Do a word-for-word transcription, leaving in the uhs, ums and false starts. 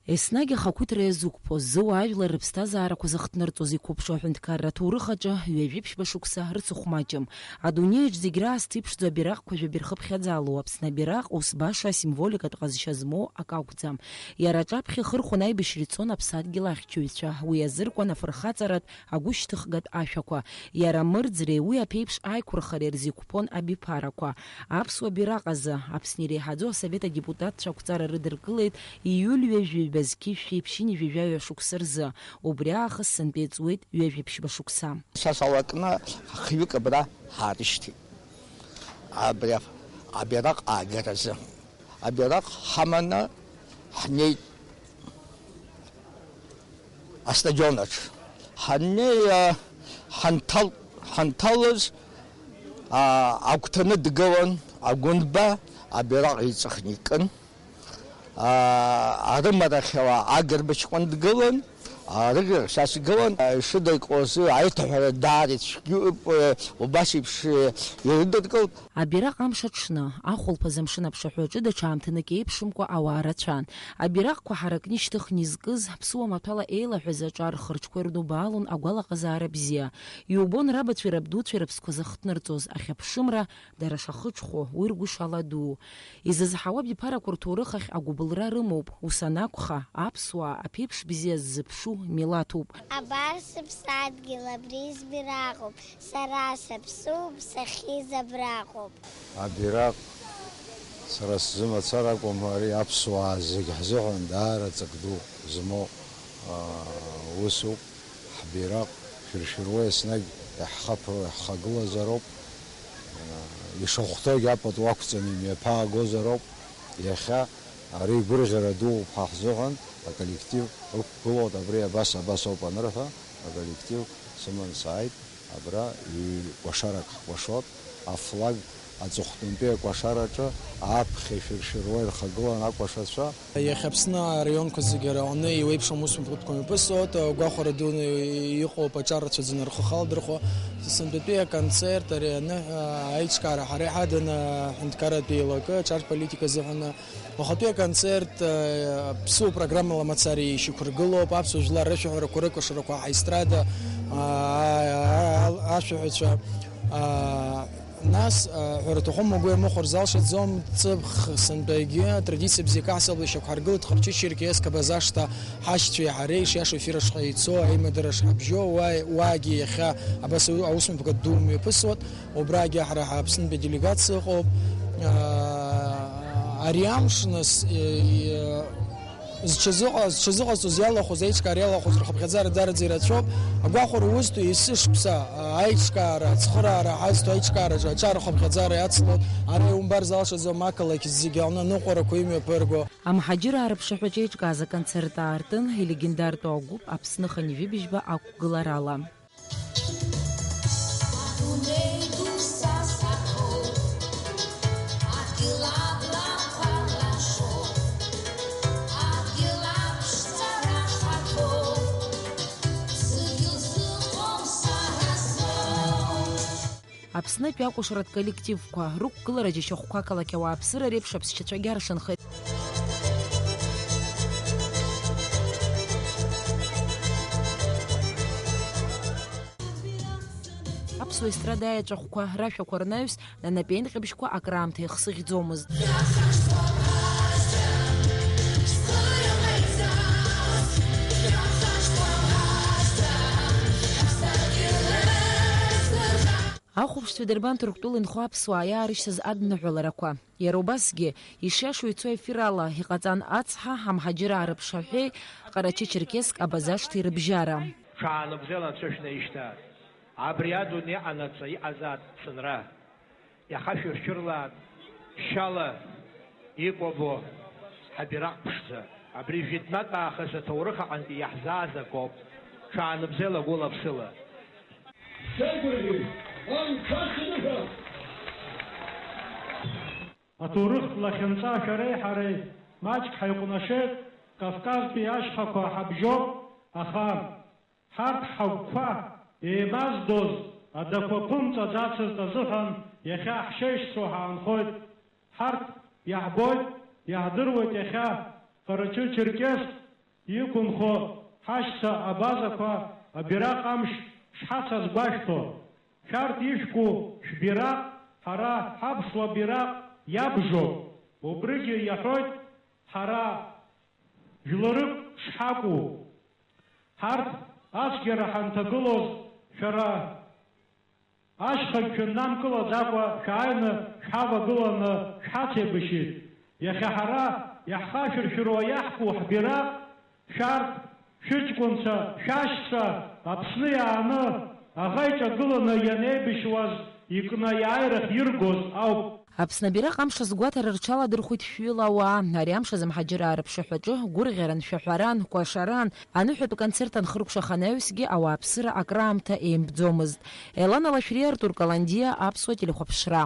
Еснагь ахақәиҭра иазықәԥо, зыуаажәлар рыԥсҭазаарақәа зыхҭнырҵоз иқәыԥшу аҳәынҭқарра аҭоурых аҿы ҩажәи ԥшьба шықәса рыцыхәмаҷым. Адунеи аҿ зегь раасҭа иԥшӡоу абираҟқәа жәаба ирхыԥхьаӡало, Аԥсны абираҟ ус баша асимволикатә ҟазшьа змоу акы акәӡам. Иара аҿаԥхьа ихырхәон аибашьра ицон аԥсадгьыл ахьчаҩцәа, уи азыркуан афырхаҵаратә агәышьҭыхгатә ашәақәа, иара амырӡреи уи аԥеиԥш аиқәырхареи рзы иқәԥон абиԥарақәа. Аԥсуа бираҟ азы Аԥсны иреиҳаӡоу асовет адепутатцәа ақәҵара рыдыркылеит ииуль ҩажәи ҩба зқьи шәи ԥшьынҩажәи жәаҩа шықәса рзы. Убри аахыс сынтәа иҵуеит ҩажәи ԥшьба шықәса. Са салакны хҩык абра ҳаарышьҭит. Абри абираҟ аагаразы. Абираҟ ҳаманы ҳнеит астадион аҿы. Ҳаннеи, а, ҳанҭал-, ҳанҭалоз, а, агәҭаны дгылан, агәынба абираҟ иҵыхны икын. А, арымарахьала агырбаҷкәын дгылан, а, рыгыршьас игылан, а, ишыдыркуаз аиҭаҳәара даара ицәгьоуп, э, убас еиԥш, э, ирыдыркылт. Абираҟ амш аҽны, ахәылԥаз амшын аԥшаҳәаҿы даҽа аамҭанык еиԥшымкәа ауаа рацәан. Абираҟқәа ҳаракны ишьҭыхны изкыз, ԥсуа маҭәала еилаҳәаз аҿар рхырҿқәа ирнубаалон агәалаҟазаара бзиа. Иубон рабацәеи рабдуцәеи рыԥсқәа зыхҭнырҵоз ахьыԥшымра, дара шахыҽхәо, уи ргәышала ду. Изызҳауа абиԥарақәа рҭоурых ахь агәыбылра рымоуп, ус анакәха, аԥсуаа аԥеиԥш бзиа ззыԥшу милаҭуп. Абар сыԥсадгьыл, абри сбираҟуп, сара саԥсуп, сахьиз абраҟоуп. Абираҟ сара сзы мацара акәым, ари аԥсуаа зегь ҳзыҳәан даара ҵак ду змоу, аа, усуп. Ҳбираҟ шәыршәыруа еснагь иаҳхаԥыруа иаҳхагылазароуп. Ишахәҭоугь апату ақәҵаны имҩаԥаагозароуп. Иахьа ари гәырӷьара дууп ҳа ҳзыҳәан, аколлектив ықәгылоуп, абри абас, абас ауп анырҳәа, аколлектив сыман сааит, абра ҩ-, кәашарак ҳкәашоит, афлаг аҵыхәтәантәи акәашараҿы аԥхьа ишәыршәыруа ирхагылан акәашацәа. Иахьа Аԥсны араионқәа зегьы раҟны еиуеиԥшым усмҩаԥгатәқәа мҩаԥысуеит. Гәахәара дуны иҟоуп аҿар рацәаӡаны рхы халдырхәо. Сынтәатәи аконцерт, ари аны, аиҿкаара ҳара иҳадын, аҳәынҭқарратә еилакы, аҿар политика азыҳәан. Уахатәи аконцерт, аԥсуа программала мацара ишьақәыргылоуп, аԥсуа жәлар рышәаҳәарақәа, рыкәашарақәа, ҳаестрада, ашәаҳәацәа. Нас, а, ҳәара аҭахума, угәы иамыхәар залшаӡом, ҵыԥх сынтәагьы атрадициа бзиақәа ҳасабала ишьақәҳаргылеит Тҟәарчы-Черкесск Абаза ашҭа ҳашьцәеи ҳареи, ишиашоу ефир ашҟа ицо аимадара шҳабжьоу, уа-, уаагьы иахьа абас аус-, аусмҩаԥгатә ду мҩаԥысуеит, убрагьы ҳара ҳа Аԥснынтәи аделегациа ыҟоуп. А, ари амш, нас, е, е, Зҽазыҟа-, зҽазыҟазҵоз иалахәыз, аиҿкаара иалахәыз рхыԥхьаӡара дараӡа ирацәоуп. Агәахәара узҭо, есышықәса, а, аиҿкаара, ацхыраара ҳазҭо аиҿкаараҿы аҿар рхыԥхьаӡара иацлон, ара иумбар залшаӡом ақалақь зегьы аҟны аныҟәарақәа имҩаԥырго. Амҳаџьыраа рыԥшаҳәаҿы еиҿкааз аконцерт аартын илегендартәу агәыԥ Аԥсны хынҩажәи быжьба ақәгыларала. Адунеи ду са саҳәоит, адгьыл аблақәа лашоит, адгьыл аԥшӡара хаҭоуп, зегьы зыҟоу сара соуп. Аԥснытәи акәашаратә коллективқәа рықәгылара џьашьахәқәа ақалақь ауааԥсыра реиԥш аԥсшьацәагьы аршанхеит. Аԥсуа естрада аеҵәахәқәа рашәақәа рнаҩс, нанапеинҟьабжьқәа акраамҭа ихсыӷьӡомызт. Ахәаԥшцәа идырбан Ҭырқәтәыла инхо аԥсуаа иаарышьҭыз адныҳәаларақәа. Иара убасгьы, ишиашоу ицо ефир ала, иҟаҵан ацҳа, амҳаџьыраа рыԥшаҳәеи Ҟарачы-Черкесск Абазашҭеи рыбжьара. Ҽаанбзиала анцәа шәнаишьҭы, абри адунеи анаҵ иҟазаат ԥсынра. Иаха шәыршәырлаат шьала икәабо ҳабираҟ ԥшӡа. Абри жәытәнатә аахыс аҭоурых аҟынтәи иаҳзааз акоуп. Ҽаанбзиала гәыла-ԥсыла. Сеигәырӷьеит, анцәа сныҳәа! Аҭоурыхтә лахьынҵа шәареи ҳареи маҷк ҳаиҟәнашеит, Кавказтәи ашьхақәа ҳабжьоуп, аха ҳарҭ ҳагәқәа еимаздоз адақәа ԥымҵәаӡацызт азыҳәан иахьа ҳшеишьцәоу ҳаанхоит. Ҳарҭ иаҳбоит, иаҳдыруеит иахьа Ҟарачы-Черкесск Иқәынхо ҳашьцәа абазақәа абираҟ амш шҳацаз гәашәҭо, шәарҭ ишәку шәбираҟ ҳара ҳаԥсуа бираҟ иабжоуп. Убригьы иаҳәоит ҳара жәларык шҳакәу. Ҳарҭ ацәгьара ҳанҭагылоз шәара ашьхагь шәыннамкылаӡакәа шәааины шәҳавагыланы шәҳацеибашьит. Иахьа ҳара иаҳхашәыршәыруа иаҳку ҳбираҟ шәарҭ шәыҷкәынцәа, шәашьцәа Аԥсны иааны аӷа иҿагыланы ианеибашьуаз икны аиааира ахьиргоз ауп. Аԥсны абираҟ амш азгәаҭара рҽаладырхәит шәҩыла ауаа. Ари амш азы мҳаџьыраа рыԥшаҳәаҿы гәырӷьаран, шәаҳәаран, кәашаран, аныҳәатә концерт анхыркәшах анаҩсгьы ауааԥсыра акраамҭа еимпӡомызт. Елана Лашәриа, Артур Каландиа, Аԥсуа телехәаԥшра.